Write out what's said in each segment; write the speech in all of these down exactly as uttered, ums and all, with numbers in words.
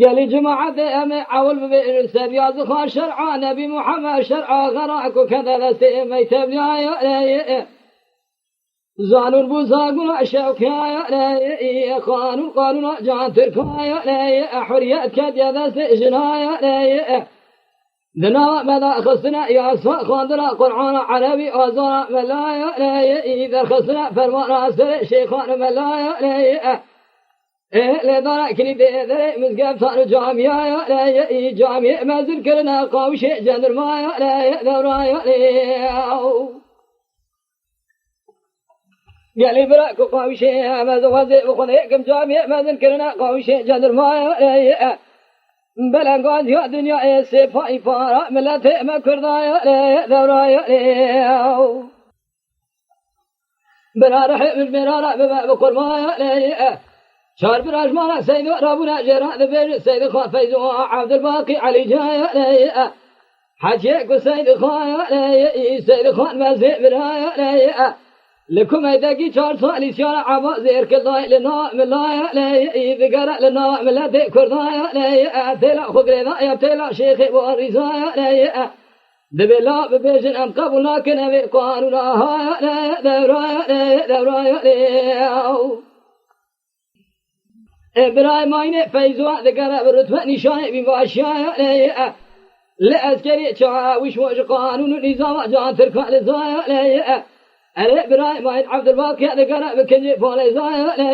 Gelî cemaetê em ê ewil bibêjin, Sebyazî xwe şer'a Nebî Muhammed şer'a xera ku kete destê meytevliya ye. Zanûr bû zagûna şewqiya ye, qanûn qanûna can tirka ye, huriyet ketiye destê jina ye. Di nava me de xistine yasa xwendina Qur'ana Erebî, azana mela ye, derxistine fermana serê şeyxan mela ye. Ê lêdana kilîtê derê mizgeftan û camiya ye, camiyê mezin kirine qawişê cendirma ye, dewra ye. Gelî bira ku qawişê mezin wezê bi xwedê kim camiyê mezin kirine qawişê cendirma ye. Belengan ya dinyayê sêpayî para miletê me Kurda ye, dewra ye. Bira rihê min mêra re bibe bi qurmana lê. Çar bira ji me re Seydo rabûne jê re dibêjin Seydê xwe Feyzo Evdilbaqî Elî Cayê lê. Heciyê ku Seydê xwe lê, Seydê xwe mezê bira lê. Li kumê dekî çar salî siyara eva zêr kildayê li nav milayê lê. Digere li nav miletê Kurdayê lê. Têla xwe girêdayê têla şêxê warîzayê lê. Dibê la bibêjin em qebûl nakin evê qanûna hayane, devrayane, devrayane. Ê birayê mayînê Feyzo digere bi rutbe nîşanê bînbaşiyane. Li eskerê çawiş û ji qanûn û nîzama can tirka li zayane. Erê birayê mayîn Evdilbaqî digere bi kincê polê zayane.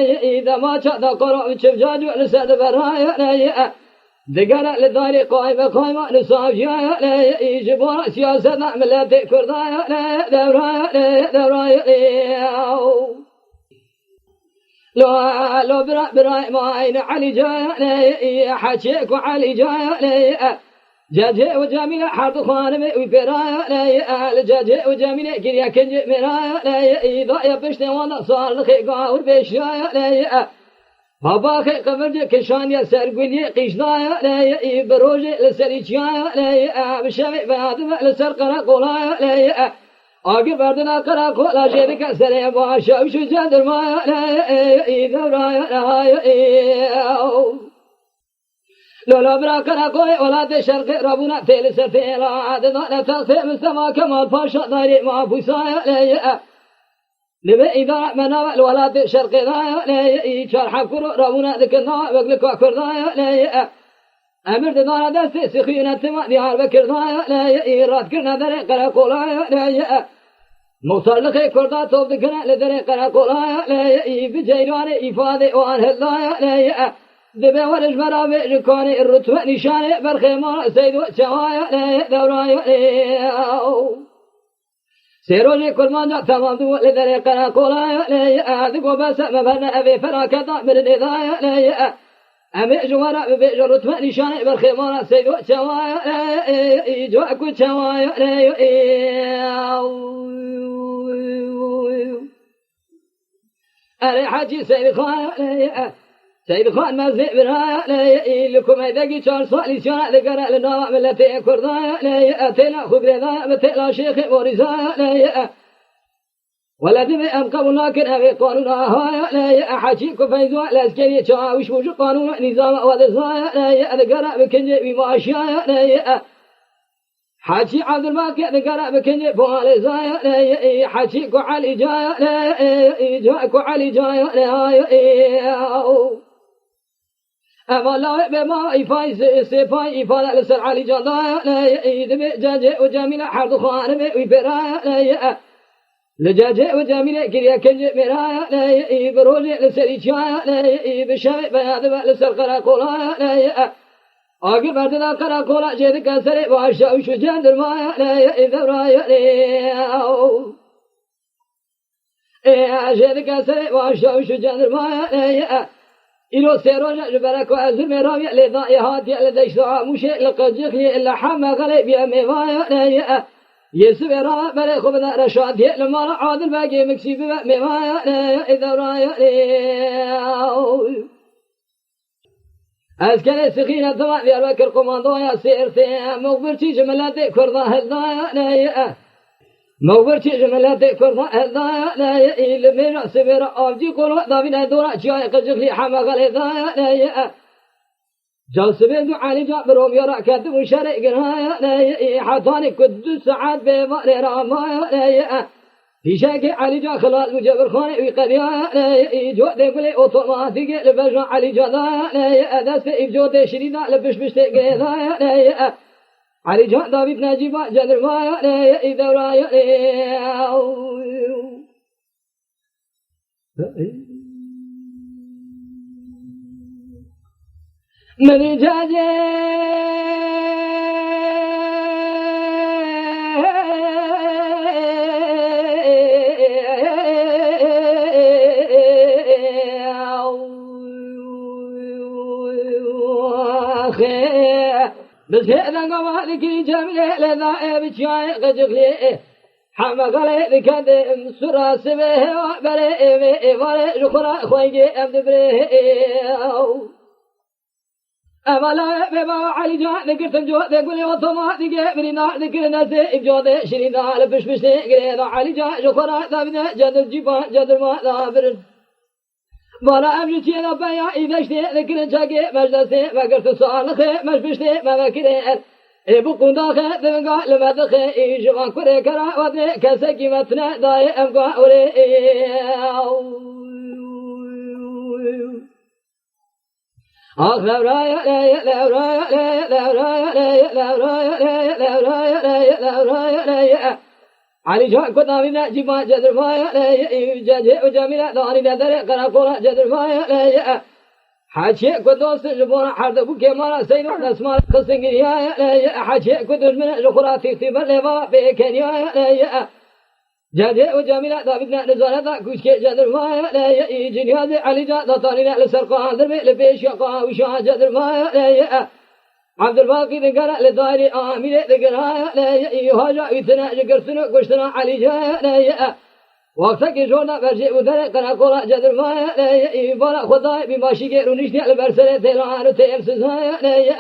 Dema çata qoro bi çivca cû li ser diberayane. Digere li darê qaymeqaman û savciyayane, ji bo siyaseta miletê Kurdayane, devrayane, devrayane. Lo, lo bira, birayê mayîn Elî Cayane, heçê ku Elî Cayane, Cecê û Cemîle her du xanimê wî pêrayane, li Cecê û Cemîlê kiriye kincê mêrayane, daye piştê wan da sar li xê gawir pêşiyayane. Babaxê qimircê kişandiye ser guliyê qîşdayane, bi rojê li serî çiyayane, bi şevê veyadibe li ser qereqolayane. Agir berdina qereqola jê dike serê başa û şu cendirmayane, devrayane. Lola bira qereqoyê welatê şerqê rabûne tê li ser têla, didane textê Mistefa Kemal Paşa dairê mafûsayane. Li vê îdara me nave li welatê şerqê dayane, çar hevkuro rabûne dikin nave wek li ka Kurdayane. Emir didane destê sixî yönetima Diyarbekir dayane, radkirine derê qereqolayane. Muxtarlixê Kurda top dikine li derê qereqolayane, bi ceyranê îfadê wan hildayane. Dibe were ji me ra vê ji kanê rutbe nîşanê berxê ma Seydo çewayane, devrayane. Sê rojê kurmanca temam dû li derê qereqolayê, digo bes e me berne evê felaketa mirinê dayê. Em ê ji we re bibêjin rutbe nîşanê berxê ma re Seydo çewayê, cua ku çewayê. Erê Hecî Seydxan, Seydxan mezê birayê, li kumê degî çar salî siyana digere li nava miletê Kurdayê, têla xwe girêdayê bi têla şêxê borîzayê. Wele divê em qebûl nakin evê qanûna hayê, Hecî ku Feyzo Lezkerî çawîş bû ji qanûna nîzama we dizayê, digere bi kincê wî başiyayê. Hecî Evdilbaqî digere bi kincê polêzayê, Hecî ku Elî cayê, ca ku Elî cayê. Eva lawê be ma îfayê sê, sê pay îfade li ser Elî Can dayê, dibê Cecê û Cemîle her du xanimê wî pêrayê. Li Cecê û Cemîlê kiriye kincê mêrayê, bi rojê li serî çiyayê, bi şevê veya dibe li ser qereqolayê. Agir berdina qereqola jê dike serê başa û şu cendirmayê, devrayê. Ê, jê dike serê başa û şu cendirmayê. Îro sê roja ji ber ku ez zilmê raviye lê dayê hatiye li deşta Amûşê li Qencixliyê li heme xelê biye mêvayê. Yê sibê ra berê xwe bide reşadiyê li mala Adil Begê miksî bibe mêvaya lê ê dewraya lê. Ez kerê sixîne dima Diyarbekir komandoya sêrtê. Mixbirçî ji miletê Kurda heldaya lê ye. Mixbirçî ji miletê Kurda heldaya lê ye. Î li mêja sibê ra avcî qolo davîne dora çiyayê Qicixlî heme xelê daya lê ye. Casibê du Elîca bi Romya ra ketibû şerê giraya lê ye. Î hetanî ku du saet bê valê ra maya lê ye. Pîşekê Elîca xilas bû, Cebirxanê wî qediyaya lê ye. Î cotê gulê otomatîkê li bejna Elîca daya lê ye. Destê î cotê şirîna li pişt piştê girê daya lê ye. Elîca Davîd Necîba cedirmaya lê ye. Î dewraya lê ye. Min cacê Bi sê denga va dikî Cemilê lê da ê bi çiyayê Qicixlê. Heme xelê dikendim sura sibê hêwa berê êvê êvarê ji xwe ra xwengê em dibirê. Evala bê bava Elîca digirtin cotê gulê otomatîkê birîndar dikirin ez ê îcodê şirîn da li pişt piştê girê da Elîca ji xwe ra davîne cedir cîban cedirma da birin. Bala em ji çiyê de peya î deştê dikirin çekê me ji destê me girtin salixê me ji piştê me vekirin. Ê bi qundaxê divinga li me dixê î ji van kurê kera wadê kesekî me tine dayê em gawrê. Ax lewraya leye lewraya leye lewraya leye lewraya leye lewraya leye lewraya leye. Elîca ku davîne cîba cedirvaya leye, cecê û Cemîle danîne derê qereqola cedirvaya leye. Heçiyê ku dostin ji bona herdibûkê mala Seydo desmal xistin giriyaya leye. Heçiyê ku dijmine ji xwe ra tîxtî ber lêva pêkeniyaya leye. Cecê û Cemîle davîtine nizareta kûçkê cedirvaya leye. Î ciniyazê Elîca datanîne li ser qandirbê li pêşiya qawişa cedirvaya leye. Ebdulbaqî digere li daîrê Amîrê digiraya lê yê haja wî tine ji girtin û kuştina Elî caya lê ye. Wextekê jor de berjê û derê qereqola cedirvaya lê yê, bala Xwedayê bî başîkê rûniştiye li ber serê têlan û têm sizaya lê ye.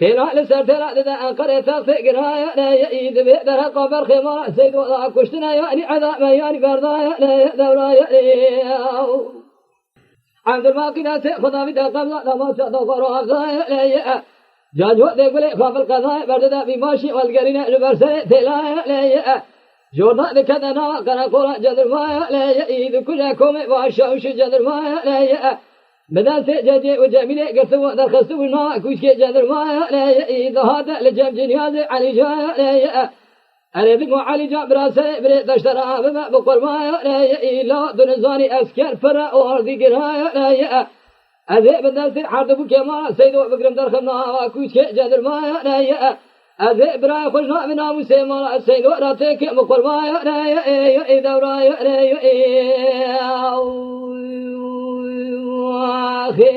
Têla li ser têla dide Enqerê textê giraya lê yê, divê derheqa berxê mala Seydo da kuştine yanî edame yanî berdaya lê ye dewraya lê ye. Evdilbaqî destê xwe davî de qebza demaça da xwe ro evzaya lê ye. Caco dê gulê xafil qezaya berdide bî başî welgerîne li ber serê têlaya lê ye. Jorda dikete nava qereqola cedirvaya lê ye. Î dikuje komê başa û şi cedirvaya lê ye. Bi destê Cecê û Cemîlê girtibû derxistibû nava kûçkê cedirvaya lê ye. Î dihate li cem ciniyazê Elî caya lê ye. Erê, digo Elî ca bira serê birê deştera bibe bi qurbaya lê ye, îla tu nizanî esker pire û ardî giraya lê ye. Ez ê bi destê herdibûkê mala Seydo bigirim derxim nava kûçkê cedirvaya lê ye. Ez ê birayê xwe ji nav namûsê mala Seydo ra têkim bi qurbaya lê ye, ê, ê, dewraya lê ye, ê, axê.